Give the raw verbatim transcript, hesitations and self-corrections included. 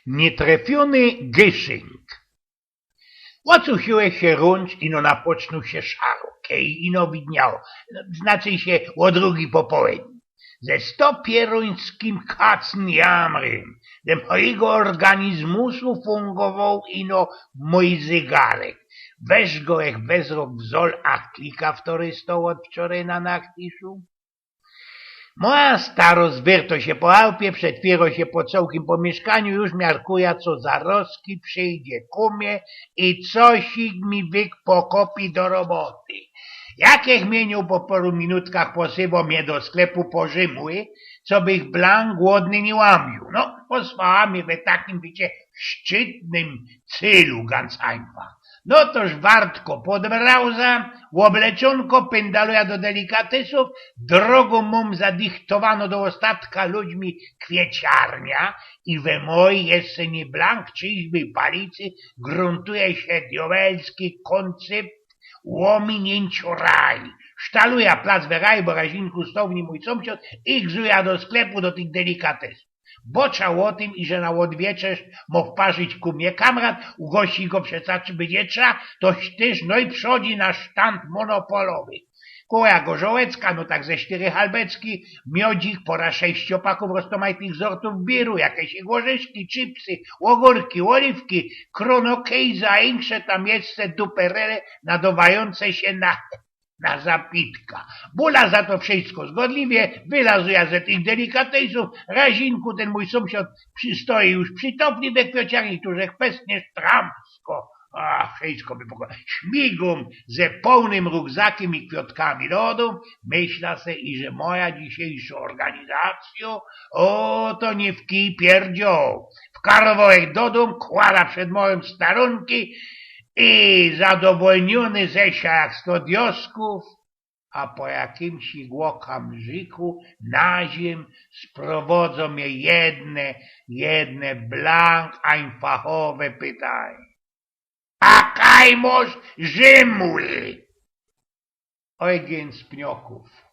Nietrefiyny gyszynk. Ôcusiłech sie rōncz, ino napocznōł sie szaro, kej ino widniało, znaczy sie ô drugi po połedniu. Ze sto pierōńskim kacn jamrym, ze mojigo ôrganizmusu fungowoł ino mōj zygarek. Wez go ech wezrok w zol, a klika w to rysto ôd wczorej na nachtiszu. Moja starość zwierto sie po chałpie, przetwiero sie po cołkim pomieszkaniu, już miarkuja, co zarozki przijdzie ku mie i cosik mi wyk pokopi do roboty. Jak ech miyniōł po paru minutkach posywo mie do sklepu po rzymły, co bych blank głodny niy łamiōł. No, posłała mie we takim, wiycie, szczytnym cylu, ganz einfach. No toż wartko pod brauza, ôbleczōnko, pyndaluja do delikatesōw, drogōm mōm zadychtowano do ôstatka ludźmi kwieciarnia i we mojej jeszcze niy blank trzeźwyj palicy gruntuje sie diobelski kōncypt łōminiyncio raj. Sztaluja plac we raj, bo razinku stoł w nim mōj sōmsiod i gzuja do sklepu do tych delikatesōw. Bocza ô tym, iże na ôdwieczerz mo wparzić ku mie kamrat, ugościć go przeca czy bydzie trza, to tyż nojprzodzi na sztand monopolowy. Kōła gorzołecka, no tak ze sztyry halbecki, miodzik, pora sześciopakōw roztomajtych zortōw biru, jakeś ôrzyszki, chipsy, ôgōrki, ôliwki, kronokejzy, a insze tam jeszcze duperele nadowajōnce sie na na zapitka. Bula za to wszystko zgodliwie, wylazuja ze tych delikatesōw, razinku ten mōj sōmsiod przi-, stoi już przi topli we kwieciarni, tuż ech pesnie sztramsko. A, wszystko by pokochał. Śmigōm ze połnym rukzakym i kwiotkami do dōm, myśla se, iże moja dzisiejszo ôrganizacjo, ô, to niy w kij pierdzioł. Wkarowoł ech do dōm, kłada przed mojym starōnki, i zadowolniōny zesza jak sto dioskōw, a po jakimś ôkamrziku na ziem sprowodzo mie jedne, jedne blank einfachowe pytanie. A kaj mosz rzymły? Eugen z Pniokōw.